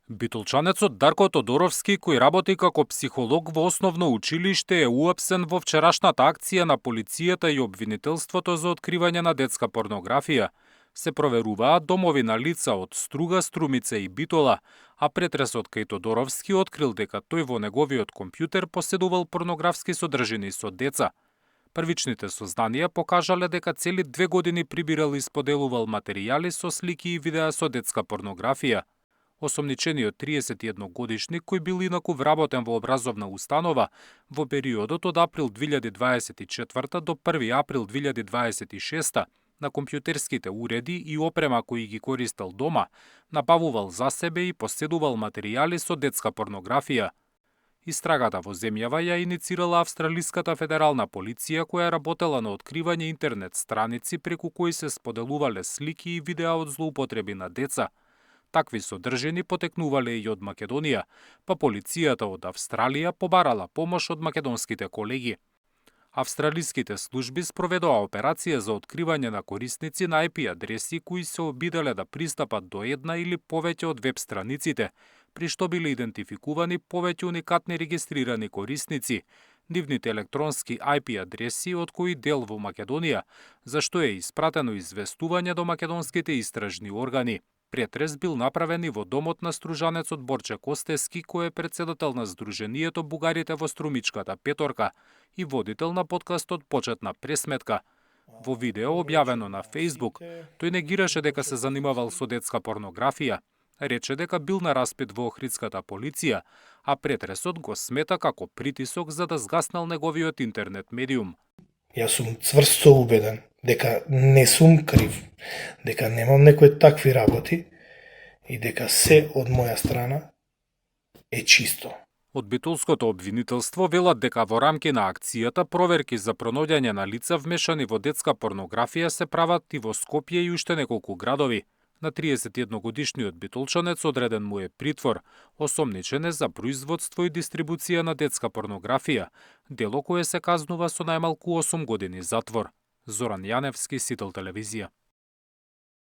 Битолчанецот Дарко Тодоровски, кој работи како психолог во основно училиште, е уапсен во вчерашната акција на полицијата и обвинителството за откривање на детска порнографија. Се проверуваат домови на лица од Струга, Струмица и Битола, а претресот кај Тодоровски открил дека тој во неговиот компјутер поседувал порнографски содржини со деца. Првичните сознанија покажале дека цели 2 години прибирал и споделувал материјали со слики и видеа со детска порнографија. Осомничениот 31 годишник, кој бил инаку вработен во образовна установа, во периодот од април 2024 до 1 април 2026 на компјутерските уреди и опрема кои ги користел дома, набавувал за себе и поседувал материјали со детска порнографија. Истрагата во земјава ја иницирала Австралиската федерална полиција, која работела на откривање интернет страници преку кои се споделувале слики и видеа од злоупотреби на деца. Такви содржини потекнувале и од Македонија, па полицијата од Австралија побарала помош од македонските колеги. Австралиските служби спроведоа операција за откривање на корисници на IP адреси кои се обиделе да пристапат до една или повеќе од веб страниците, при што биле идентификувани повеќе уникатни регистрирани корисници, нивните електронски IP адреси од кои дел во Македонија, за што е испратено известување до македонските истражни органи. Претрес бил направен и во домот на стружанецот Борче Костески, кој е председател на Сдруженијето Бугарите во Струмичката петорка и водител на подкастот Почетна пресметка. Во видео објавено на Facebook, тој негираше дека се занимавал со детска порнографија. Рече дека бил на распит во Охридската полиција, а претресот го смета како притисок за да згаснал неговиот интернет медиум. Јас сум цврсто убеден дека не сум крив, дека немам некои такви работи и дека се од моја страна е чисто. Од битолското обвинителство велат дека во рамки на акцијата проверки за пронаоѓање на лица вмешани во детска порнографија се прават и во Скопје и уште неколку градови. На 31 годишниот битолчанец одреден му е притвор, осомничен е за производство и дистрибуција на детска порнографија, дело кое се казнува со најмалку 8 години затвор. Зоран Јаневски, Сител телевизија.